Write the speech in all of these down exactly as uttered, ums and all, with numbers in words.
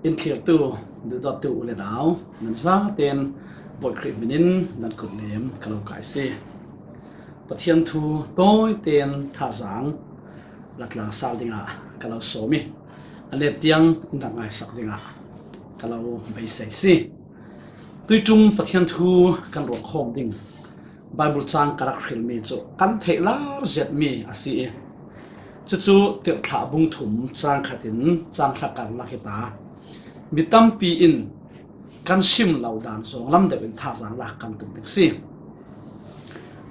In thlirtu, duhdawttu u le nau, nan zaten Bawi Khrih hminin nan kut nem ka lo kai si. Pathian thu tawiten thazang la tlangsal dingah ka lo sawm i, a let tiang in rak ngaisak dingah ka lo beisei si. Tuiṭum Pathian thu kan ruahkhawm ding Bible cang ka rak hrilmi cu kan theih lar zetmi a si i, cucu Tirhthlah bung thum cang khatin cang hra karlak hi ta. Mi tampi in kan sim lo dan zawnglam deuh in thazang lak kan tum ding si.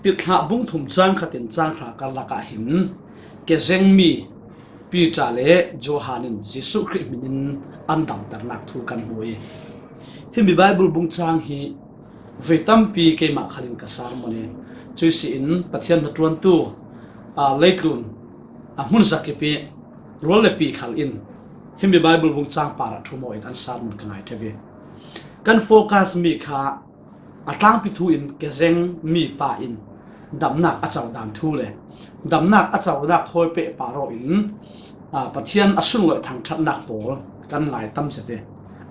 Tirhthlah bung thum cang khatin cang hra karlak ah hin kezengmi Peter le Johan in Jesuh Khrih hminin an damternak thu kan hmu i, himi Bible bung cang hi voi tampi keimah khalin ka sermon i, cuih si in Pathian hnaṭuantu, aa, leitlun a hmun zakip i rual le pi khal in himi Bible bung cang par ah ṭhum aw in an sermon ka ngai ṭheu i, kan focus mi kha a tlangpi thu in kezeng mi pa in damnak a co dan thu le damnak a conak thawi pehpar aw in, aa, Pathian a sunlawih thangṭhatnak pawl kan ngai tam zet i,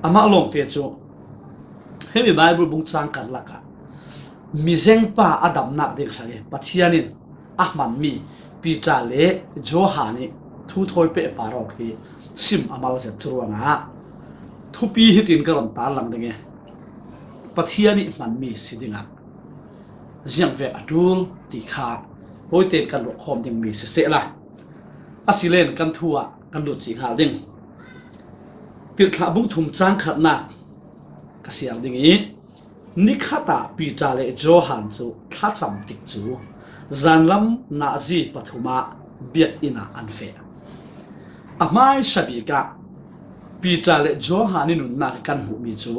amah lawngte cu himi Bible bung cang karlak ah mizengpa a damnak ding hrang i Pathian in a hmanmi Peter le Johan i thu thawi pehpar awk hi sim a mal zet cu ruangah thupi hitin ka run tarlang ding i, Pathian i hmanmi si dingah ziangvek a ṭul ti kha tawiten kan ruahkhawm dingmi sisehla, a si len kan thu ah kan lut cih hngal ding. Tirhthlah bung thum cang khatnak ka siar ding i, nikhat ah Peter le Johan cu thlacam tikcu zanlam nazi pathum ah biakinn ah an feh. A hmaisa bik ah Peter le Johan i nunnak i kan hmuhmi cu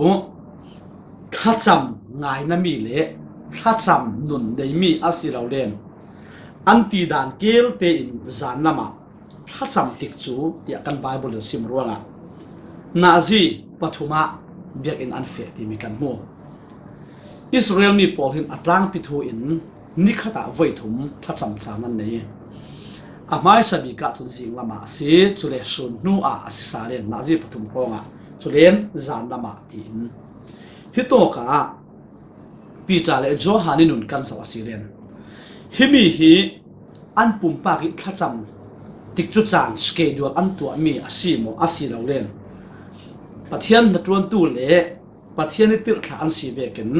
thlacam ngainami le thlacam nun neimi a si lo len an ti dan kelte in zanlam ah thlacam tikcu tiah kan Bible in sim ruangah nazi pathum ah biakinn an feh timi kan hmu. Israel mi pawl hin a tlangpi thu in nikhat ah voi thum thlacam caan an nei i, a hmaisa bik ah cun zinglam ah a si, cule sun hnu ah a si sa len nazi pathum hrawngah, culen zanlam ah tiin. Hitawk ah Peter le Johan i nun kan zoh a si len himi hi an pumpak i thlacam tikcu caan schedule an tuahmi a si maw, a si lo len Pathian hnaṭuantu le Pathian i tirhthlah an si vekin,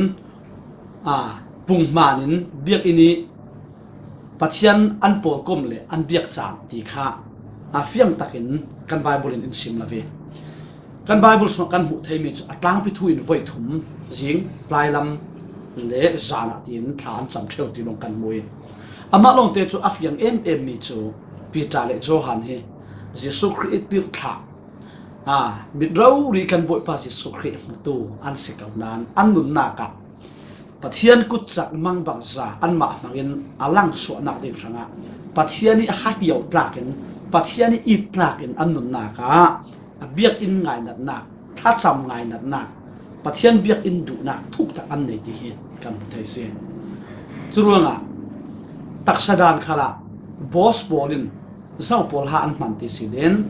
aa, punghman in biakinn i Pathian an pawlkom le an biak caan ti kha, aa, fiang takin kan Bible in in sim lo ve. Kan Bible sungah kan hmuh theimi cu a tlangpi thu in voi thum zing tlailam le zan ah tiin thla an cam ṭheu ti lawng kan hmu i, amah lawngte cu a fiang em em mi cu Peter le Johan hi Jesuh Khrih i tirhthlah, aa, mit rori kan Bawipa Jesuh Khrih hmutu an si ko nain an nunnak ah Pathian kutcak mangbangza anmah hmangin a langsuahnak ding hrangah Pathian i a hahio tlakin, Pathian i it tlakin an nunnak ah a biakinn ngainatnak, thlacam ngainatnak, Pathian biakinn duhnak thuktak an nei ti hi kan hmu thei si. Curuangah taksa dan khalah boss pawl in zo pawl ha an hman ti si len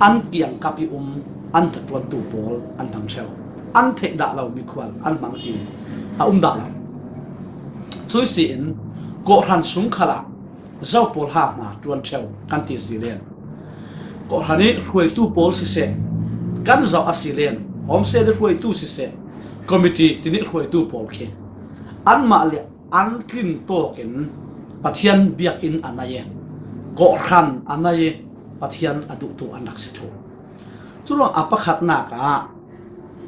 an kiangkap i um an hnaṭuantu pawl an hmang ṭheu. An theih dah lo mikhual an hmang ti a um dah lo. Cuih si in kawhhran sung khalah zo pawl ha hna ṭuan ṭheu kan ti si len kawhhran i hruaitu pawl siseh, kan zoh a si len home cell i hruaitu siseh, committee tinih hruaitu pawl khi anmah le an tlin tawkin Pathian biakinn a nei i kawhhran a nei i Pathian a duhtu an rak si thluh. Curuang a pakhatnak ah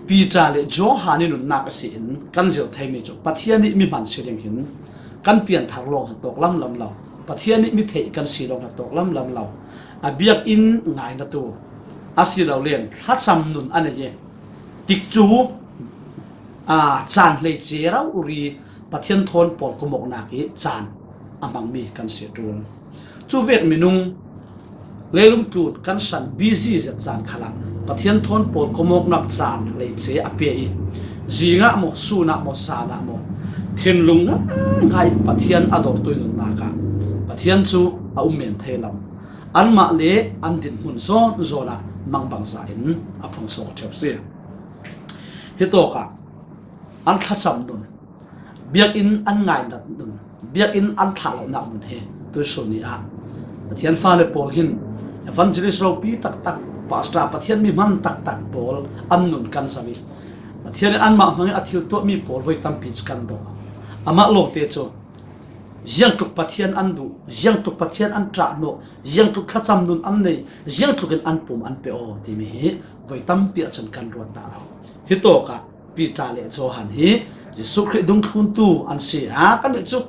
Peter le Johan i nunnak a si in kan zir theimi cu Pathian i mi hman si ding hin kan pianthar lawng hna tawk lamlam lo, Pathian i mi theih kan si lawng hna tawk lamlam lo. A biakinn ngainatu a si lo len thlacam nun a nei i tikcu, aa, caan hleice rori Pathian thawn pawlkomawknak i caan a hmangmi kan si a ṭul. Cu vek minung leilung tlun kan san busy zet caan khalah Pathian thawn pawlkomawknak caan hleice a pia i, zingah maw, sunah maw, sanah maw, thinlung ngaingai Pathian a dawrtu i nunnak ah Pathian cu a um men thei lo. Anmah le an dinhmun zawn zawn ah mangbangza in a phung sawk ṭheu si. Hitawkah an thlacam nun, biakinn an ngainat nun, biakinn an thlah lohnak nun hi tuisun ni ah Pathian fale pawl hin evangelist ropi taktak, pastor, Pathian mi hman taktak pawl an nun kan zoh i Pathian in anmah hmangin a thil tuahmi pawl voi tampi cu kan dawh. Amah lawngte cu ziangtluk Pathian an duh, ziangtluk Pathian an ṭahnawh, ziangtluk thlacam nun an nei, ziangtlukin an pum an pe aw timi hi voi tampi ahcun kan ruat dah lo. Hitawkah Peter le Johan hi Jesuh Khrih dungthluntu an si. A kan nih cu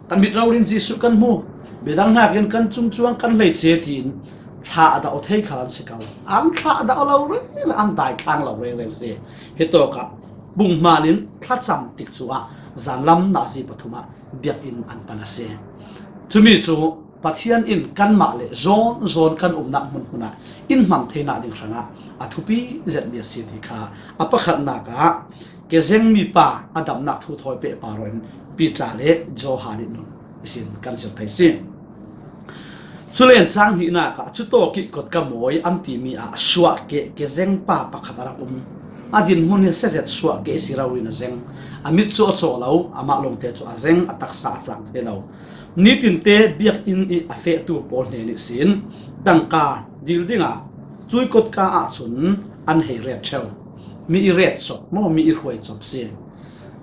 kan mit rori in Jesuh kan hmu, midang hnakin kan cungcuang kan hleice tiin thlah a dah aw thei khal an si ko. An thlah a dah aw lo reng, an dai thlang lo reng reng si. Hitawkah bunghman in thlacam tikcu ah zanlam nazi pathum ah biakinn an pan a si. Cumi cu Pathian in kanmah le zawn zawn kan umnak hmunhmun ah in hman theinak ding hrangah a thupi zetmi a si ti kha a pakhatnak ah kezeng mipa a damnak thu thawi pehpar in Peter le Johan ih nun ihsin kan zir thei si. Culen cang hnihnak ah cutawk ih kotka mawi an timi ah suahkeh kezeng pa pakhat a rak um. A dinhmun hi sezet suahkeh si rori in a zeng. A mit cu a caw lo, amah lawngte cu a zeng, a taksa a cang thei lo. Nitinte biakinn ih a fehtu pawl hnen ihsin tangka dil dingah cui kotka ahcun an hei ret ṭheu. Mi ih ret cop maw, mi ih hruai cop si.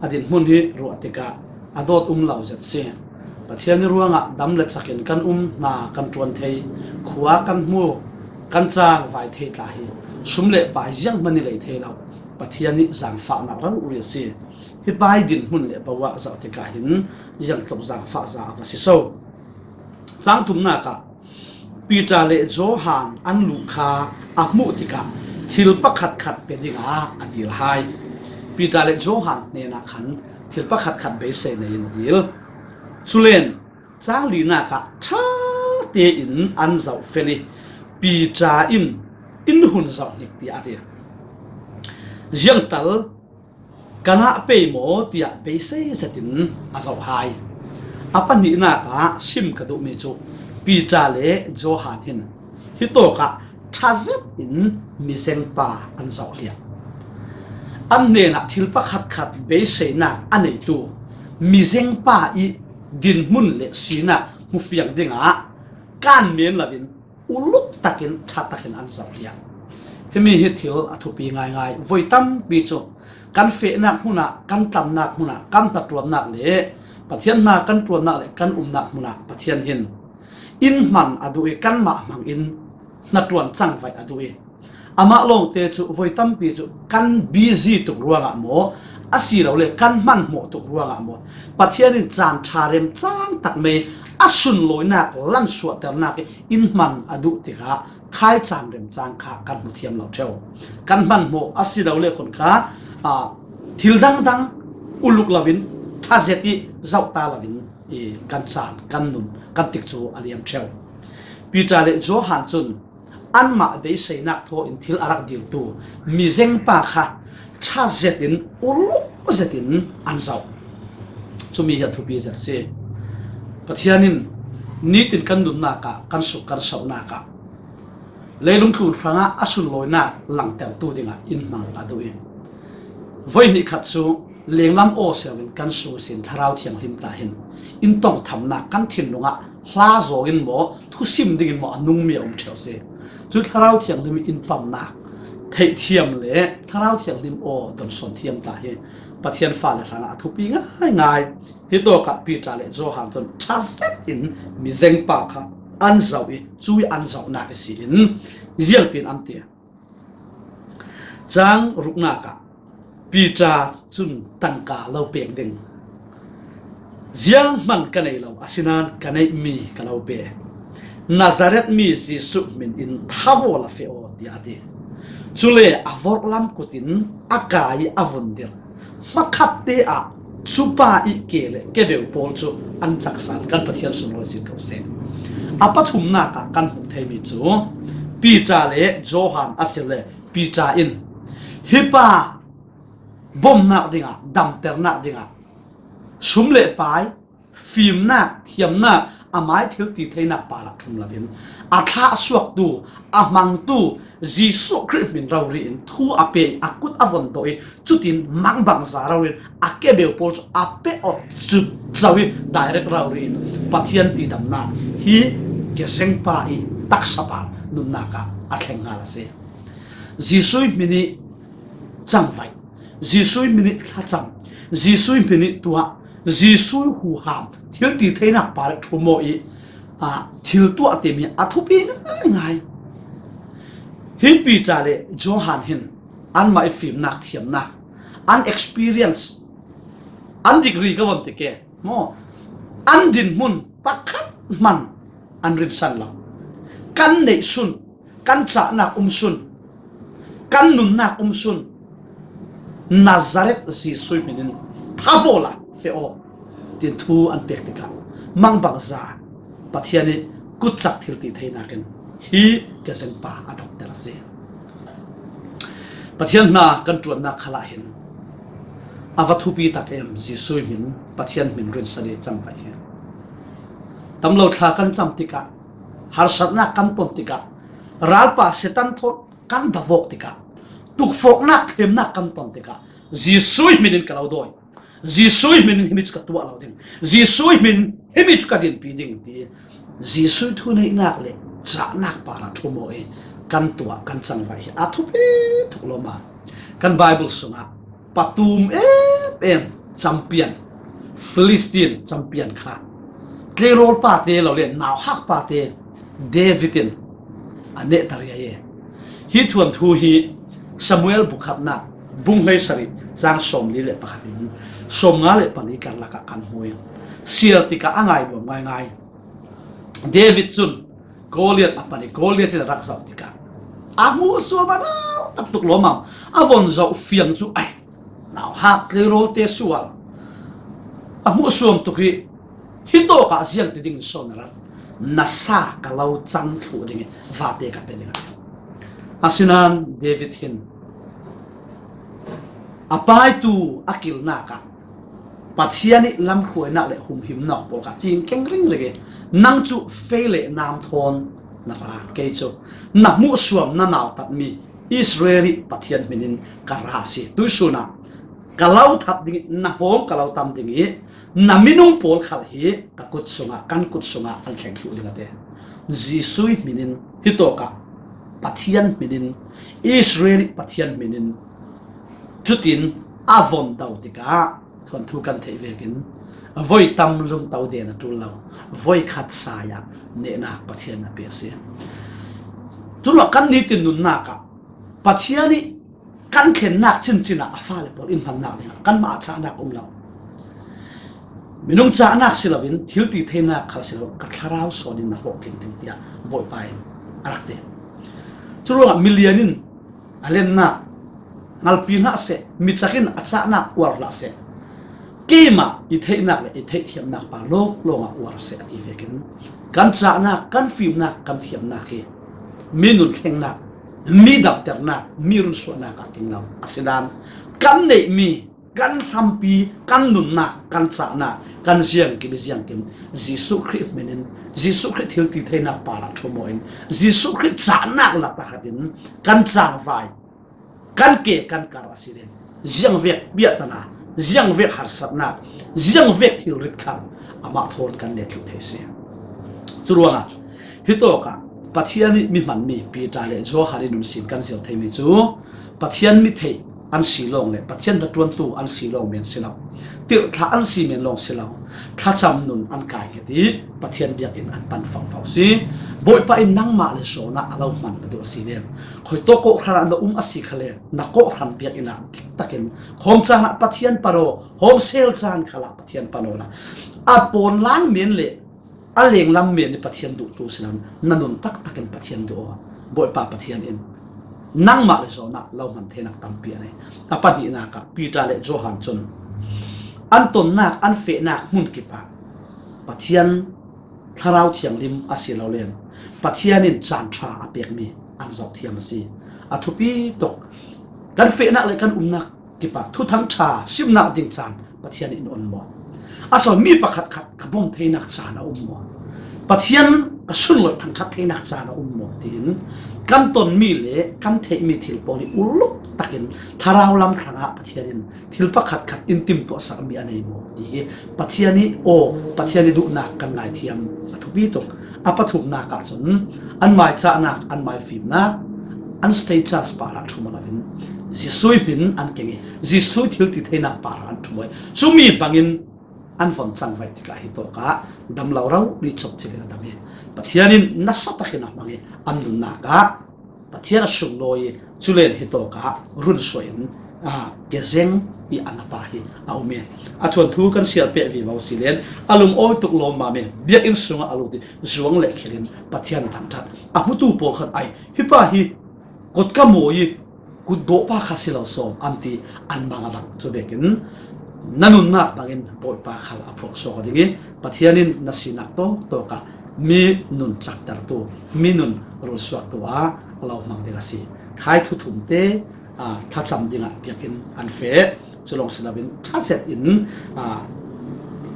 A dinhmun hi ruah tikah a dawt um lo zet si. Pathian ih ruangah dam le cakin kan um hna kan ṭuan thei, khua kan hmu, kan cang vai thei tla hi sum le pai zianghman ih lei thei lo. Pathian ih zaangfahnak rori a si. Hi pa ih dinhmun le bo ah zoh tikah hin ziangtluk zaangfahza a va si so. Cang thumnak ah Peter le Johan an luh kha a hmuh tikah thil pakhatkhat pe dingah a dil hai. Peter le Johan hnenah khan thil pakhatkhat beisei nei in a dil. Culen cang linak ah ṭha tein an zoh fel i Peter in in hun zoh hnik tiah a ti. Ziangtal kan ah pei maw tiah beisei zetin a zoh hai. A pahnihnak ah sim ka duhmi cu Peter le Johan hin hitawkah ṭha zetin mizengpa an zoh hliah. An hnenah thil pakhatkhat beiseinak a neitu mizengpa ih dinhmun le sinak hmufiang dingah kan men loin uluk takin ṭha takin an zoh hliah. Himi hi thil a thupi ngaingai. Voi tampi cu kan fehnak hmunah, kan tlannak hmunah, kan hnaṭuannak le Pathian hna kan ṭuannak le kan umnak hmunah Pathian hin in hman a duh i kanmah hmangin hnaṭuan cangvaih a duh i amah lawngte cu voi tampi cu kan busy tuk ruangah maw, asilole kan hmanhmawh tuk ruangah maw, Pathian in caan ṭha remcang tak mei a sunlawinak lansuahternak i in hman a duh tikah khai caan remcang kha kan hmu thiam lo ṭheu. Kan hmanhmawh asilole khun kha, aa, thil dangdang uluk loin ṭha zet i zoh ta loin i kan caan, kan nun, kan tikcu a liam ṭheu. Peter le Johan cun anmah beiseinak thaw in thil a rak diltu mizengpa kha ṭha zetin uluk zetin an zoh. Cumi hi a thupi zet si. Pathian in nitin kan nunnak ah, kan suk kan sauhnak ah leilung tlun hrangah a sunlawinak langtertu dingah in hmang a duh i voi hnih khat cu lenglam aw seuin kan sung sin Thlarau Thianghlim tla hin in tongthamnak kan thinlung ah hla zawng in maw, thusim dingin maw a nungmi a um ṭheu si. Cu Thlarau Thianghlim in pamnak theihthiam le Thlarau Thianghlim aw donsawn thiam tla hi Pathian fale hrangah a thupi ngaingai. Hitawkah Peter le Johan cun ṭha zetin mizengpa kha an zoh i cui an zohnak ihsin ziangtin an ti. Cang ruknak ah Peter cun tangka lo pek ding, zianghman ka nei lo, asinain ka neihmi ka lo pe. Nazareth mi Jesuh hmin in thavaw la feh aw, tiah a ti. Cule a vorhlam kut in a kai i a vun dirh. Hmakhatte ah cupa ih ke le kebeu pawl cu an caksan, kan Pathian sunglawi sin ko seh. A pathumnak ah kan hmuh theimi cu Peter le Johan a si le Peter in hi pa bomnak dingah, damternak dingah sum le pai, fimnak, thiamnak, a mai thiltitheinak par ah ṭhum loin a thlah a suaktu, a hmangtu Jesuh Khrih hmin rori in thu a pe i a kut a von dawh i cutin mangbangza rori in a kebeu pawl cu a pe awt cu zo i direct rori in Pathian tidamnak hi kezengpa i taksa par nunnak ah a thleng ngal a si. Jesuh hmin i cangvaih, Jesuh hmin i thlacam, Jesuh hmin i tuah, Jesuh huham thiltitheinak par ṭhum aw i, ah, thil tuah timi a thupi ngaingai. Hi Peter le Johan hin anmah i fimnak thiamnak, an experience, an degree ka von ti ke maw, an dinhmun pakhat hman an rinsan lo. Kan neihsun, kan cahnak umsun, kan nunnak umsun, Nazareth Jesuh hmin in thavaw la feh aw, tin thu an pek tikah mangbangza Pathian i kutcak thiltitheinak in hi kezengpa a damter a si. Pathian hna kan ṭuannak khal ah hin a va thupi tak em Jesuh hmin, Pathian hmin rinsan i cangvaih hi. Tamlo thla kan cam tikah, harsatnak kan ton tikah, ralpa Satan thawn kan davawk tikah, tukfawknak thlemnak kan ton tikah, Jesuh hmin in ka lo dawi. Jesuh hmin in himi cu ka tuah lo ding. Jesuh hmin himi cu ka dinpi ding ti. Jesuh thuneihnak le cahnak par ah ṭhum aw i kan tuah kan cangvaih hi a thupi tuk lawm a. Kan Bible sungah patum em em champion, Philistine champion kha tleirawl pate lo le nauhak pate David in a nehter ia e. Hi thuanthu hi Samuel bukhatnak bung hleisarih cang sawmli le pakhat in sawmnga le pali karlak ah kan hmu i sial tikah a ngai nuam ngaingai. David cun Goliath a pan i Goliath in a rak zoh tikah a hmuhsuam a nau taktuk lawmam a von zoh fiang cu ai nauhak tleirawlte sual a hmuhsuam tuk i hi tawkah ziang ti ding in sawn a rat, na sa ka lo cang thluh ding i vate ka pe ding a ti. Asinain David hin a paitu a kilnak ah Pathian i lamhruainak le humhimnak pawl kha cing keng ringring i nang cu fei le nam thawn na ra, kei cu na hmuhsuam na nautatmi Israel i Pathian hmin in ka ra a si. Tuihsun ah ka lo that ding i na hngawng ka lo tam ding i na minung pawl khal hi ka kut sungah, kan kut sungah an thleng thluh ding a ti. Jesuh hmin in hi tawkah Pathian hmin in, Israel i Pathian hmin in cutin a von do tikah thuanthu kan theih vekin voi tam lungto den a ṭul lo, voi khat sai ah nehnak Pathian a pe a si. Curuah kan nitin nunnak ah Pathian i kan thlennak cincin ah a fale pawl in hmannak dingah kanmah ah cahnak a um lo. Minung cahnak si loin thiltitheinak khal si lo, ka thlarau sawn in na hlawh tlingtling tiah Bawipa in a rak ti. Curuangah milian in a lennak hngalpi hlah seh, mi cak in a cahnak uar hlah seh, keimah i theihnak le i theihthiamnak pa lawng lawngah uar seh a ti vekin kan cahnak, kan fimnak, kan thiamnak hi mi nun thlengnak, mi damternak, mi runsuahnak ah tling lo. Asinain kan neihmi, kan hrampi, kan nunnak, kan cahnak, kan ziangkim i ziangkim Jesuh Khrih hmin in, Jesuh Khrih thiltitheinak par ah ṭhum aw in, Jesuh Khrih cahnak la tahrat in kan cangvai, kan ke, kan kar a si len ziangvek biahtana, ziangvek harsatnak, ziangvek thilrit khal amah thawn kan let thluh thei a si. Curuangah hi tawkah Pathian i mi hmanmi Peter le Johan i nun sin kan zir theimi cu Pathian mi theih an si lawng le Pathian hnaṭuantu an si lawng men si lo, tirhthlah an si men lawng si lo, thlacam nun an kai nget i Pathian biakinn an pan fangfau si. Bawipa in nangmah le zawn ah a lo hman na duh a si len, khuitawk kawhhran ah na um a si kha len, na kawhhran biakinn ah diktakin khawm caan ah Pathian pan aw, hawmsel caan khal ah Pathian pan aw la, a pawnlang men le a lenglam men i Pathian duhtu si lo, na nun taktakin Pathian duh aw. Bawipa Pathian in nangmah le zawn ah lo hman theinak tampi a nei. A pahnihnak ah Peter le Johan cun an tonnak, an fehnak hmun kip ah Pathian Thlarau Thianghlim a si lo len Pathian in caan ṭha a pekmi an zoh thiam a si. A thupi tuk. Kan fehnak le kan umnak kip ah thuthang ṭha simnak ding caan Pathian in on maw? A sawn mi pakhatkhat ka bawm theinak caan a um maw? Pathian ka sunloih thangṭhat theinak caan a um maw tiin kan tonmi le kan theihmi thil pawl hi uluk takin thlarau lam hrangah Pathian in thil pakhat khat in timtuahsakmi a nei maw ti hi Pathian i aw, Pathian i duhnak kan ngaithiam a thupi tuk. A pathumnak ahcun an maicahnak, an maifimnak, an status parah ṭhum a lo in Jesuh hmin an keng i Jesuh thil ti theinak parah an ṭhum i cumi hmangin an von cangvaih tikah hi tawkah damlo rori chop cilin a dam i Pathian in nasa takin a hmang i an nunnak ah Pathian a sunglawi i culen hi tawkah runsuah in kezeng i an a pa hi a um i a thuanthu kan siar peh vivo si len a lungawi tuk lawmmam i biakinn sungah a lut i zuang le khilin Pathian a thangṭhat a hmutu pawl khan ai hi pa hi kotka mawi i kutdawhpa kha si lo sawm an ti an bang a bang. Cu vekin na nunnak bangin Bawipa khal a phuak suak aw ding i Pathian in na sinak tawktawkah mi nun caktertu, mi nun runsuaktu ah a lo hmang ding a si. Khai thuthumte thlacam dingah biakinn an feh. Cu lawng si loin ṭha zet in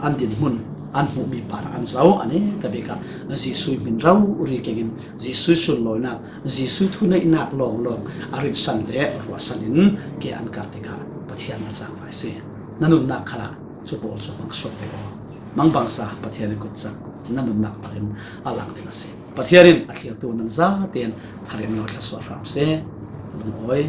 an dinhmun an hmuhmi parah an zoh. A neta bik ah Jesuh hmin rori kengin Jesuh sunlawinak, Jesuh thuneihnak lawnglawng a rinsan le ruahsan in ke an kar tikah Pathian na cangvai si. Na nunnak khalah cu pawl cu hmang suak ve aw. Mangbangsa Pathian i kutcak na nunnak bangin a lang ding a si. Pathian in a thlirtu nan zaten thar in lo thlasuah hram seh. Lungawi